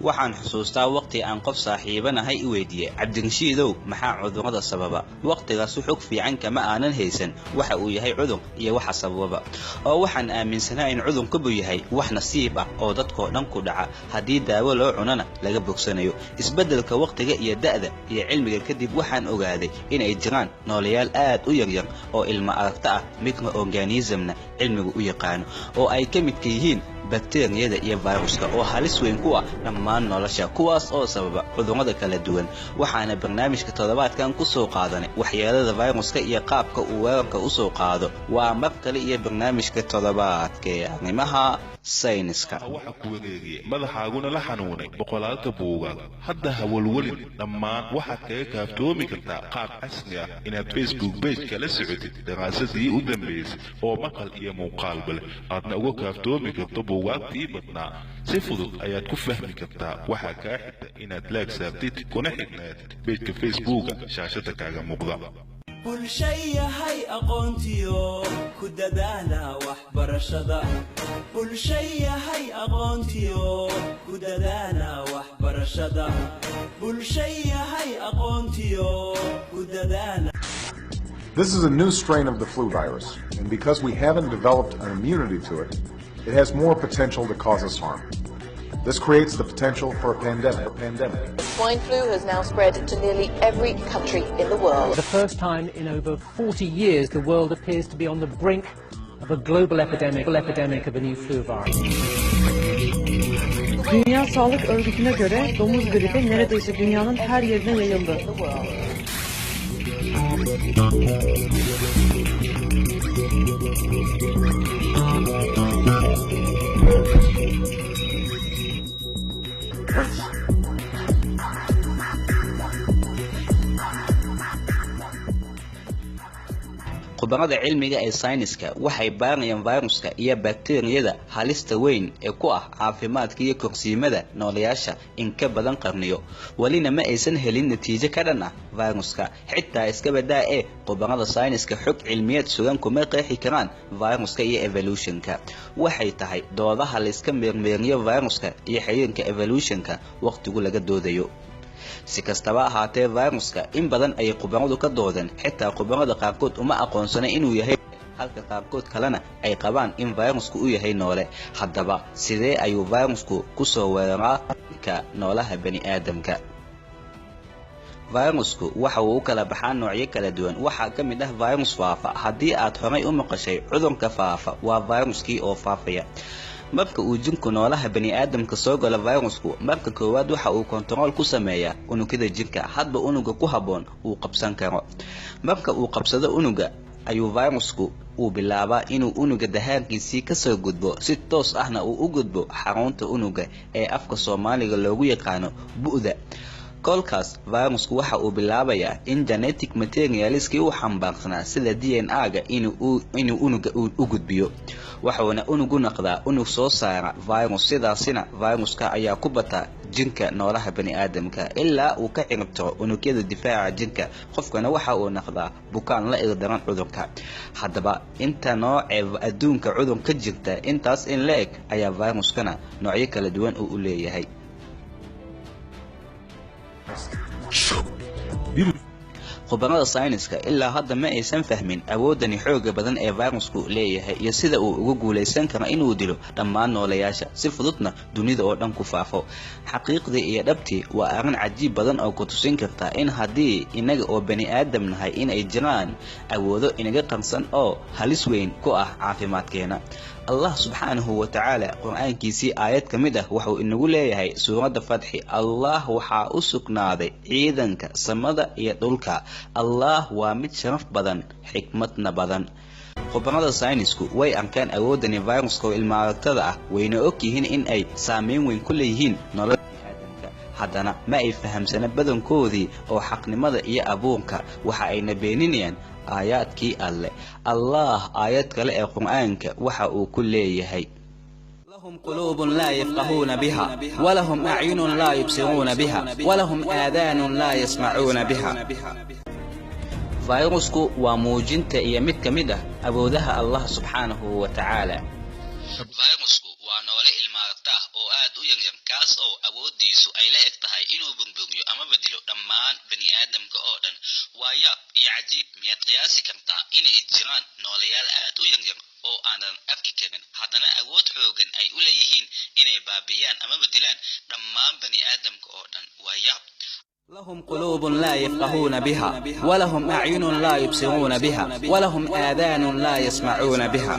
Waxaan xusuustaa waqti aan qof saaxiibanahay i weydiiyey, "Cabdirashiidow, maxaa cudurrada sababa?" Waqtigaasu xog fiican kama aanan haysan waxa uu yahay cudur iyo waxa sababa, oo waxaan aaminsanaa in cudurkubu yahay wax nasiib ah oo dadkoo dhan ku dhaca, haddii daawo loo cunana laga bogsanayo. Isbeddelka waqtiga iyo da'da iyo cilmiga kadib, waxaan ogaaday inay jiraan noolayaal aad u yaryar oo ilma aragta ah, microorganismna cilmigu u yaqaano, oo ay ka midka yihiin bakteriyada iyo viruska, oo halis weyn ku ah dhammaan nolosha, kuwaas oo sababa cudurrada kala duwan. Waxaana barnaamijka toddobaadkan ku soo qaadanay waxyeelada viruska iyo qaabka uu weerarka u soo qaado. Waa mar kale iyo barnaamijka toddobaadka ee arrimaha sayniska. Waxa ku wareegaya madaxaaguna la xanuunay boqolaalka buugaag. Hadda hawalwelin, dhammaan waxaad kaga kaaftoomi kartaa qaab casri ah inaad Facebook page kala socotid daraasadii u dambaysay oo maqal iyo muuqaalba leh, aadna uga kaaftoomi karto buugaagtii badnaa. Si fudud ayaad ku fahmi kartaa. Waxaa kaa xigta inaad like saartid kuna xidhnaatid pageka Facebooka shaashada kaaga muuqda. Bulshayahay aqoontiyo ku dadaala waxbarashada. Bulshayahay aqoontiyo ku dadaala waxbarashada. Bulshayahay aqoontiyo ku dadaala. This is a new strain of the flu virus, and because we haven't developed an immunity to it, it has more potential to cause us harm. This creates the potential for a pandemic. A pandemic. Swine flu has now spread to nearly every country in the world. The first time in over 40 years, the world appears to be on the brink of a global epidemic of a new flu virus. Dünya Sağlık Örgütü'ne göre domuz gribi neredeyse dünyanın her yerine yayıldı. In the world. Khubarada cilmiga ee sayniska waxay baarayaan viruska iyo bakteriyada halista weyn ee ku ah caafimaadka iyo korsiimada noolayaasha in ka badan qarniyo, welina ma aysan helin natiijo ka dhan ah viruska. Xitaa iska badaa ee khubarada sayniska xog cilmiyeed sugan kuma qeexi karaan viruska iyo evolutionka. Waxay tahay doodaha layska meermeeriyo viruska iyo xiriirka evolutionka waqtigu laga doodayo. Si kastaba ahaatee, viruska in badan ayay khubaradu ka doodeen, xitaa khubarada qaarkood uma aqoonsana inuu yahay, halka qaarkood kalena ay qabaan in virusku u yahay noole. Haddaba, sidee ayuu virusku ku soo weeraraa ka noolaha bani aadamka? Virusku waxa uu u kala baxaa noocyo kala duwan. Waxaa ka mid ah virus faafa. Haddii aad horay u maqashay cudurka faafa, waa viruskii oo faafaya. Marka uu jinku noolaha bani aadamka soo galo virusku, marka koowaad waxa uu kontarool ku sameeyaa unugyada jirka, hadba unuga ku habboon uu qabsan karo. Marka uu qabsado unuga ayuu virusku uu bilaabaa inuu unuga dahaarkiisii kasoo gudbo, si toos ahna uu u gudbo xarunta unuga ee afka Soomaaliga loogu yaqaano bu'da. Kolkaas virusku waxa uu bilaabayaa in genetic materialskii uu xambaarsanaa, sida DNA-ga, inuu unuga u gudbiyo, waxuuna unugu noqdaa unug soo saara virus. Sidaasina viruska ayaa ku bata jinka noolaha bani aadamka ilaa uu ka ciribtiro unugyada difaaca jinka, qofkana waxa uu noqdaa bukaan la ildaran cudurka. Haddaba, inta noocee adduunka cudur ka jirta, intaas in la eg ayaa viruskana noocyo kala duwan uu u leeyahay. Khubarada sayniska ilaa hadda ma aysan fahmin awoodani xooga badan ee virusku leeyahay iyo sida uu ugu guulaysan karo inuu dilo dhammaan noolayaasha, si fududna dunida oo dhan ku faafo. Xaqiiqdii iyo dhabtii, waa arrin cajiib badan oo ku tusin karta in haddii inaga oo bani aadam nahay inay jiraan awoodo inaga qarsan oo halis weyn ku ah caafimaadkeena. Allah subxaanahu wa tacaala Qur-aankiisii aayad ka mid ah wuxuu inagu leeyahay, suuradda Fatxi: "Allah waxaa u sugnaaday ciidanka samada iyo dhulka. Allah waa mid sharaf badan, xikmadna badan." Khubarada saynisku way arkaan awoodani viruska oo ilmaaragtada ah, wayna og yihiin in ay saameyn weyn ku leeyihiin nolosha biniaadamka. Haddana ma ay fahamsana badankoodii oo xaqnimada iyo abuurka, waxa ayna beeninayaan aayaadkii Alle. Allah aayad kale ee Qur-aanka waxa uu ku leeyahay: لهم قلوب لا يفقهون بها، ولهم أعين لا يبصرون بها، ولهم آذان لا يسمعون بها. Fayrusku waa muujinta iyo mid ka mid ah awoodaha Allah subxaanahu wa tacaala. Fayrusku waa noole ilmaaragta ah oo aad u yaryar. Kaas oo awooddiisu ay la eg tahay inuu burburiyo amaba dilo dhammaan bani aadamka oo dhan. Waa yaab iyo cajiib. Miyaad qiyaasi kartaa inay jiraan noolayaal aad u yaryar oo aanan arki karin, haddana awood xoogan ay u leeyihiin inay baabi'iyaan amaba dilaan dhammaan bani aadamka oo dhan? Waa yaab. لهم قلوب لا يفقهون بها، ولهم أعين لا يبصرون بها، ولهم آذان لا يسمعون بها.